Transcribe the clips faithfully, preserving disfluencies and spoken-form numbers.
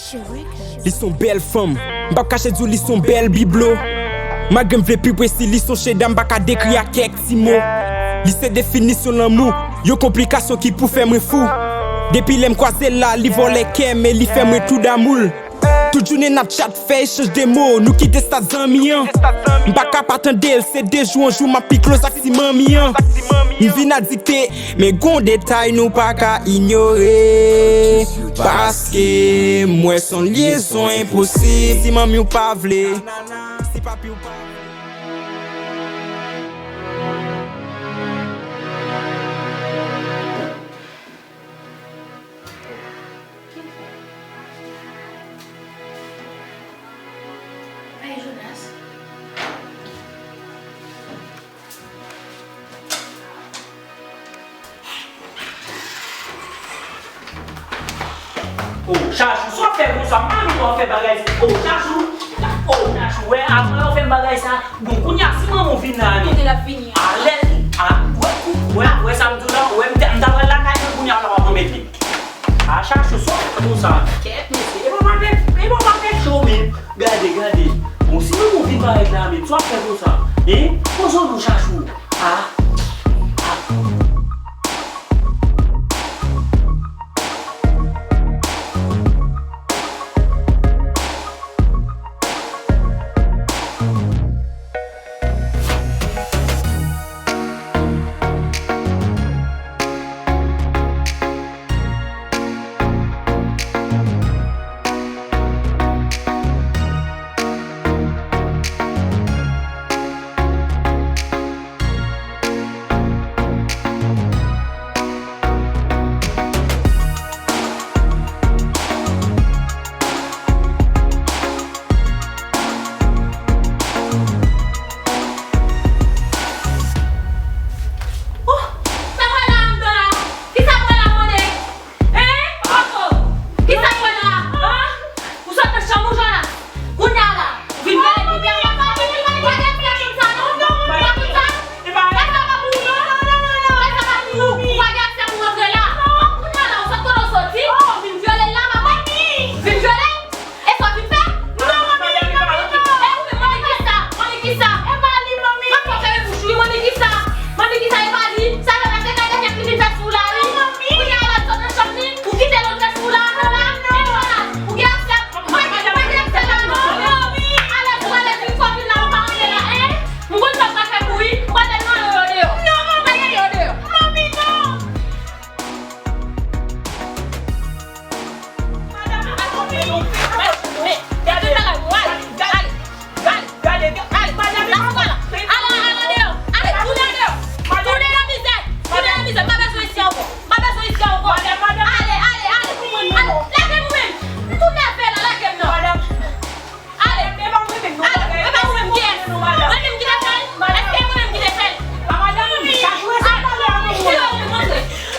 Li se yon bèl fanm, m p ap kache di w li se yon bèl biblo. Malgre m vle pi presi, li se yon cheda m pa ka dekri ak kèk ti mo. Li se definisyon lanmou, yon konplikasyon ki pou fè mwen fou. Depi lè m kwaze l la, li vòlè kè m e li fè mwen tou damou l. Tout jounen n ap chat, fè echanj de mo, nou kite stad zanmi an. M pa ka pa tande l, se de jou an jou m ap pi close ak ti manmi an. M vin adikte, men gon detay nou pa ka inyore. Paske m wè s on lyezon enposib. Si manmi w pa vle, si papi w pa vle. Hey, Jonas. Oh, Chachou, sa w ap fè konsa? Manmi w ap fè bagay. Oh, Chachou. Oh, Chachou, wè, apre w fè m bagay sa. Bon, kounye a, si manman w vin la, men. Kote l ap vini an? Alèz. A, wè, wè, wè sa m di w la, wè, m ta, m ta pral lakay mwen kounye a, w ap anmède. A, Chachou, sa w ap fè konsa? Kèt, mesye, e pa w pa fè, e pa w pa fè cho, men. Gade, gade. Bon, si manman w vin parèt la, men, sa w ap fè konsa? Hein? Poze w non, Chachou. A, a. Oh, sa pral la anndan la? Kisa pral la, mande? Hein? Poko. Kisa pral la? Hein? Ou sot nan chanm ou, Jonas? Kounye a la, ou vin vyole bebe a, ou pa ka, ou pa gen aksè konn sa non. Ou pa konn sa? Bagay sa pa pou ou non. Bagay sa pa pou ou. Ou pa gen aksè pou rantre la. Kounye a la, ou sot kote w soti, ou vin vyole l la, papa. Vin vyole l. E sa w vin fè? Non, manmi, non, manmi, non. E ou menm, manmi kisa? Manmi kisa? E pa li, manmi. Mwen fò fèmen bouch ou, wi, manmi kisa? Manmi kisa, e pa li? Sa fè pase kay kèk li vin fè sou la, wi. Non, manmi. Kounye a la, sot nan chanm li, ou kite l ant fè sou la, non, la. Non. E pa la. Ou gen aksè, mwen, mwen gen aksè la, non. Non, manmi. Alèz ou, alèz ou, fò vin la, ou pa antre la, en? M konn sa w pral fè pou wi, m pral fè nan yo deyò. Non, manmi. Mwen yo deyò. Manmi, non. Ale, e pa ou menm, e pa ou menm kiyès? Mwen menm ki te fè l? Èske mwen menm ki te fè l? Madanm, Chachou, se pa li a nou.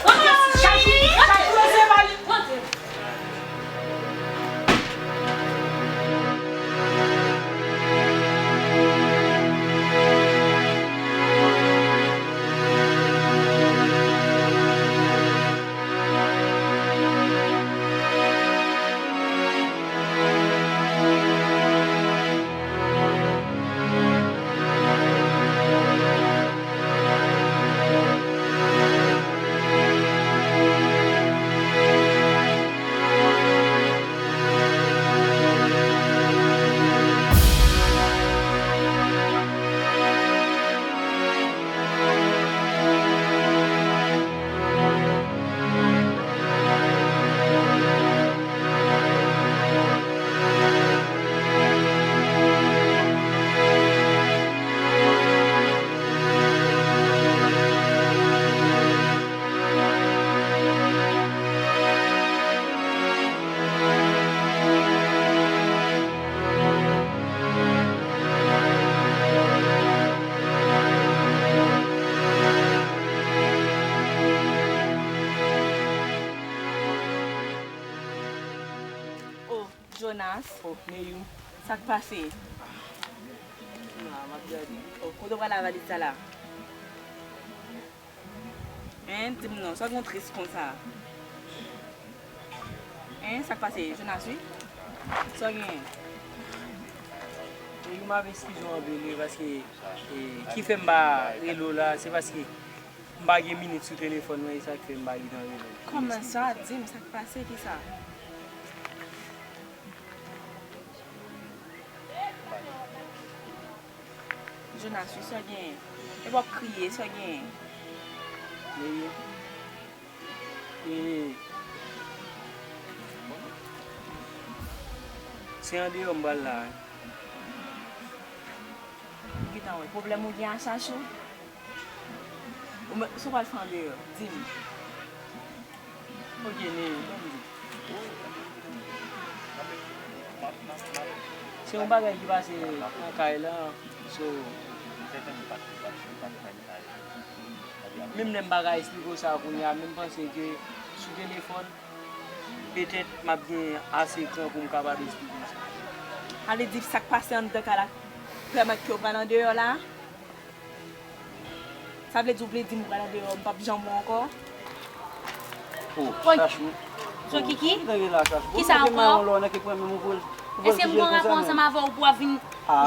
Rantre, rantre, rantre, rantre. Oh, Jonas. Oh, Neyou. Sa k pase? La, m ap gade. Oh, kote w pral avè valiz sa la? Hein, di m non, sa w gen w tris konsa? Hein, sa k pase? Jonas, wi? Sa w genyen? Neyou, m ap eskize w anpil wi, paske, e, ki fè m pa rele w la, se paske m pa gen minit sou telefòn mwen, e sa k fè m pa gentan rele w. Kòman sa? Di m sa k pase, ki sa? Jonas, wi, sa w genyen? E w ap kriye, sa w genyen? Neyou. E, se andeyò m pral la wi. Ou gentan wè pwoblèm ou gen a Chachou? Ou menm, sa w pral fè andeyò? Di m. Ok, Neyou, ban m di. Se yon bagay ki pase nan kay la, so, menm lè m pa ka esplike w sa kounye a, men m panse ke sou telefòn, petèt m ap gen ase kran pou m kapab esplike w sa. Sa vle di sa k pase anndan kay la pèmèt ke w pral andeyò la? Sa vle di w vle di m ou pral andeyò, m p ap janm wè w ankò? Oh, Chachou. Zokiki? Kisa ankò? Èske m gen rapò ansanm avè w pou w ap vin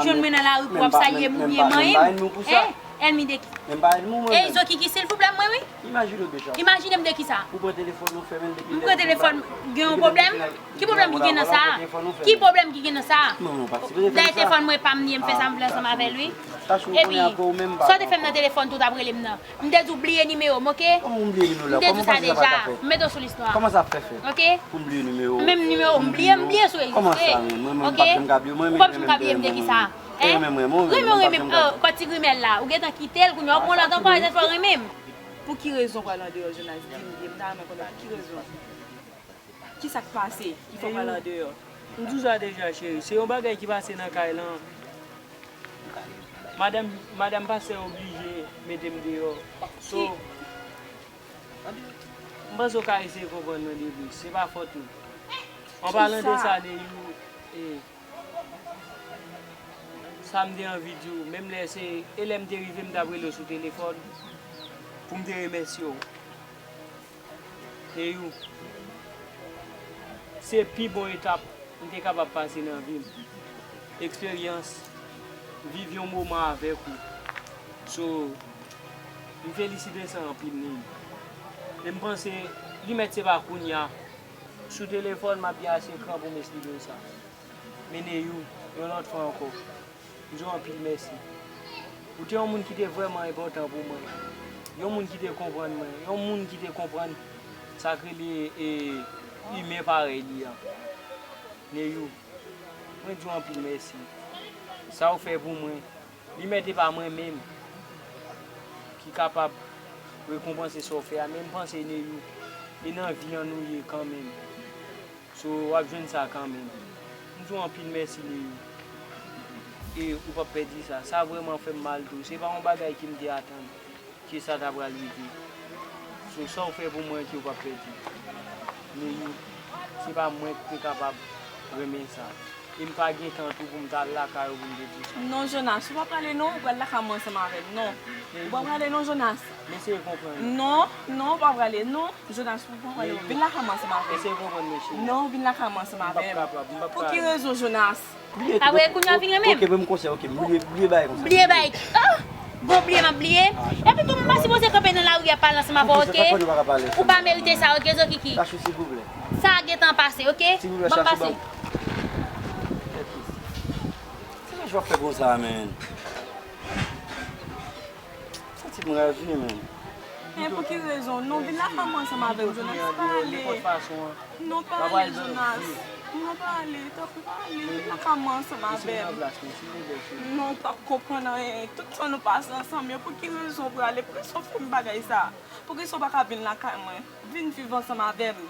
jwenn mwen nan lari pou w ap salye m oubyen manyen m? Ènmi de ki? Ey, Zokiki, silvouplè, mwen wi. Imajine m de kisa? M pran telefòn, gen yon pwoblèm? Ki pwoblèm ki gen nan sa a? Ki pwoblèm ki gen nan sa a? Dayè telefòn mwen pa m li e m fè sa m vle ansanm avè l wi. Epi, sa w te fè m nan telefòn tou, w t ap rele m nan. M te di w bliye nimewo m, oke? M te di w sa deja. M mete w sou lis nwa. Oke? Menm nimewo m bliye, m bliye si w egziste. Oke? Ou p ap janm ka bliye m de kisa? Renmen w renmen m, kòti grimèl la. Ou gentan kite l, kounye a w pran lòt ankò, e fò w renmen m. Pou ki rezon w pral andeyò, Jonas? Di m, di m, m ta renmen konnen pou ki rezon. Kisa k pase ki fè w pral andeyò? M di w sa deja, cheri. Se yon bagay ki pase nan kay lan. Madanm, madanm pastè oblije mete m deyò. So, m panse w ka eseye konprann mwen depi. Se pa fòt ou. An palan de sa, Neyou, e, sa m te anvi di w, menm lè se, e lè m te rive, m t ap rele w sou telefòn pou m te remèsye w. Neyou, se pi bon etap m te kapab pase nan vi m. Eksperyans, viv yon moman avèk ou. So, m felisite sa anpil, Neyou. E m panse, li mèt se pa kounye a. Sou telefòn, m ap gen ase kran pou m esplike w sa. Men Neyou, yon lòt fwa ankò, m di w anpil mèsi. Ou te yon moun ki te vrèman enpòtan pou mwen. Yon moun ki te konprann mwen. Yon moun ki te konprann sa k rele, e, imen parèy li a. Neyou, mwen di w anpil mèsi. Sa w fè pou mwen, li mèt e pa mwen menm ki kapab rekonpanse sa w fè a, men m panse, Neyou, e nan vi an nou ye kanmenm. So, w ap jwenn sa kanmenm. M di w anpil mèsi, Neyou. E ou p ap pèdi sa. Sa vrèman fè m mal tou. Se pa yon bagay ke m te atann ke sa ta pral rive. So, sa w fè pou mwen ke w p ap pèdi. Neyou, se pa mwen ki te kapab renmen sa. E m pa gen tan tou pou m ta al lakay ou pou m te di w sa. Non, Jonas, ou pa prale non, ou pral lakay mwen ansanm avè m, non. Ou pa prale non, Jonas. Eseye konprann. Non, non, ou pa prale non. Jonas, ou pa prale non. Vin lakay mwen ansanm avè m. Eseye konprann mwen, cheri. Non, vin lakay mwen ansanm avè m. M p ap kapab, m p ap kapab. Pou ki rezon, Jonas? Apre, kounye a w vin renmen m. Ok, ban m konsèy, ok, bliye, bliye bagay konsa. Bliye bagay. Ah! Bon, bliye, m ap bliye. Epi tou, m pa sipoze kanpe nan lari a pale ansanm avè w, ok? Ou pa merite sa, ok, Zokiki? Chachou, silvouplè. Sa a gentan pase, ok? Silvouplè, Chachou, ban m pase. Kisa Chachou ap fè konsa, menn? Santi m raje, menn. Men pou ki rezon? Non, vin lakay mwen ansanm avè m, Jonas, pa ale. Non, pa ale, Jonas. Non, pa ale, tanpri, pa ale. Vin lakay mwen ansanm avè m. Non, ou p ap konprann anyen. Tout sa nou pase ansanm yo, pou ki rezon ou prale? Poukisa w fè m bagay sa? Poukisa w pa ka vin lakay mwen? Vin viv ansanm avè m.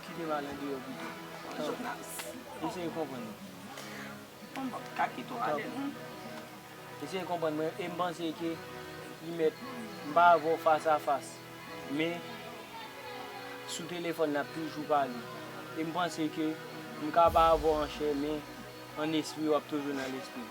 Kite m al andeyò pito. Jonas. Eseye konprann mwen. Mwen p ap ka kite w ale, non. Eseye konprann mwen, e m panse ke li mèt, m pa avè w fas a fas. Men, sou telefòn, n ap toujou pale. E m panse ke m ka pa avè w an chè, men an espri, w ap toujou nan lespri m.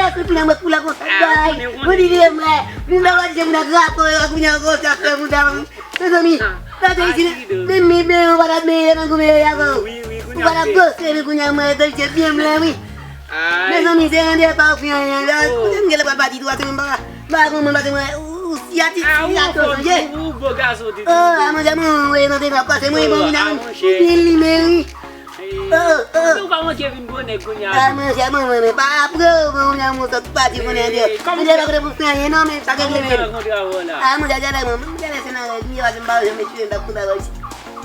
Mwen se plen mwen koulè konsa bay. Mwen di vye mwen. Mwen pa wè di mwen grafo yo kounye a konsa fè mwen ta. Mezanmi, gade isi. Men mi ben ou pa ta ben nan goumen yo ya ko. Ou pa ta gose men kounye a mwen te byen blan wi. Mezanmi, se rande pa ou fè anyen la. Kote m gen lè pral pati tou a se mwen pa. Ba konn mwen pase mwen ou si ati si ato sanje. Oh, a manje mwen wè nan te nan pase mwen bon vin a mwen. Vin li men wi. Oh, oh. Ou pa manke vin gwo nèg kounye a. A manje mwen mwen pa apre ou bon vin a mwen sot pati konnen de. Manje pa kote pou fè anyen non men sa gen lè. A manje a lè mwen mwen lè se nan règ mi pase m pa janm tire m pa kout a gòj.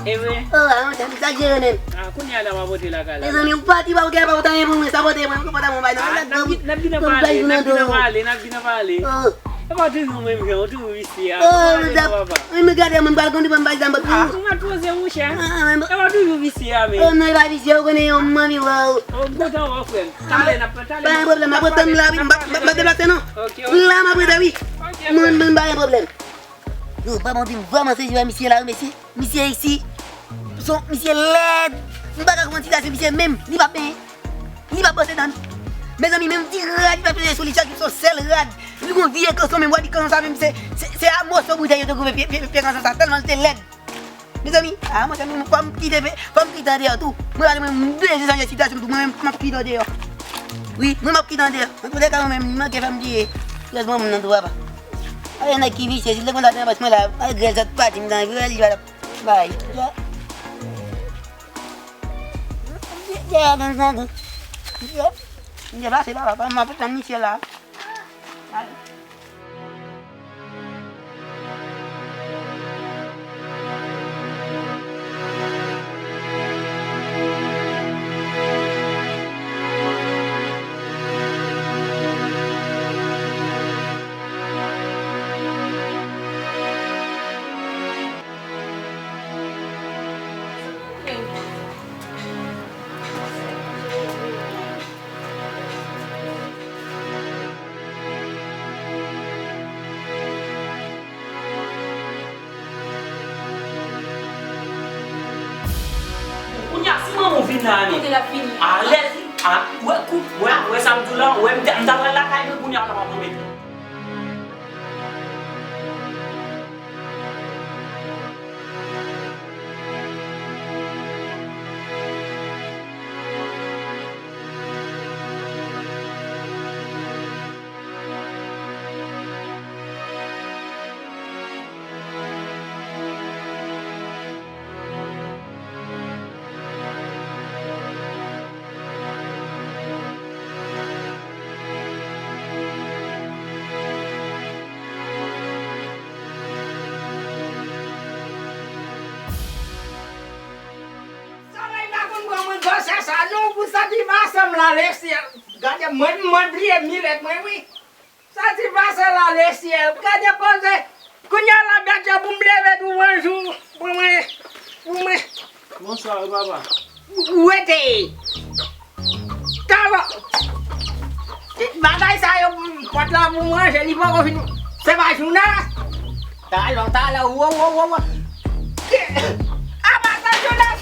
E vre? Oh, a manje a egzajere menm. A kounye a la m a pote lakay la. Mezanmi ou pati pa ou gen pa ou ta anyen pou mwen sa pote mwen ou pata mwen bay nan. N ap vin nan pale, n ap vin nan pale, n ap vin nan pale. Oh. E pa toujou menm jan, ou toujou visye a. Oh, mwen gade mwen pral kondi mwen bay zam pou ou. Ou mèt poze monchè. E pa toujou visye a men. Oh non, e pa visye, ou konnen yon manmi wè ou. Oh, m kontan wè w frè m. Talè n ap talè. Pa gen pwoblèm, m ap rete m la wi, m pa deplase non. La m ap rete wi. Mwen mwen pa gen pwoblèm. Yo, pa bon di m vrèman sezi wè misye la wi mesye. Misye isi, son, misye lèd. M pa ka konprann sitasyon misye menm. Li pa benyen. Li pa bwose dan. Mezanmi, menm ti rad li pa peze sou li, chak jou son sèl rad. Li gon vye kanson, menm wè di kanson sa menm se, se, se a moso boutèy yo te koupe pye, pye, pye kanson sa, tèlman li te lèd. Mezanmi, a, mwen, fò m kite, fò m kite andeyò tou. Mwen, mwen, m bezwen chanje sitasyon tou, mwen, m ap kite andeyò. Wi, mwen, m ap kite andeyò. Mwen, poutèt mwen menm, li manke fè m bliye. Rès mwen, mwen nan tou, papa. Ay, nèg ki visye, si l te konn sa te nan pòch mwen la, malgre l sot pati, m t anvi wè li, papa. Bay. Misye pase papa, m ap tann misye la. Kounye a, si manman w vin la, men. Kote l ap vini? Alèz, a, wè, kou, wè, wè sa m di w la, wè, m ta, m ta pral lakay mwen, kounye a, w ta pral tonbe. Solèy pa konn pran mwen gwosè sa non, pou santi pa sanm la lesyèl. Gade mwen, mwen bliye milèt mwen wi. Santi pase la lesyèl. Gade koze. Kounye a la bèt yo pou m leve tou yon jou. Pou mwen. Pou mwen. Bonswa wi papa. Ou rete. Talò. Bagay sa yo pòt la pou manje li poko fini. Se pa jounen. Talò, talò, wo, wo, wo, wo. Apa sa jounen.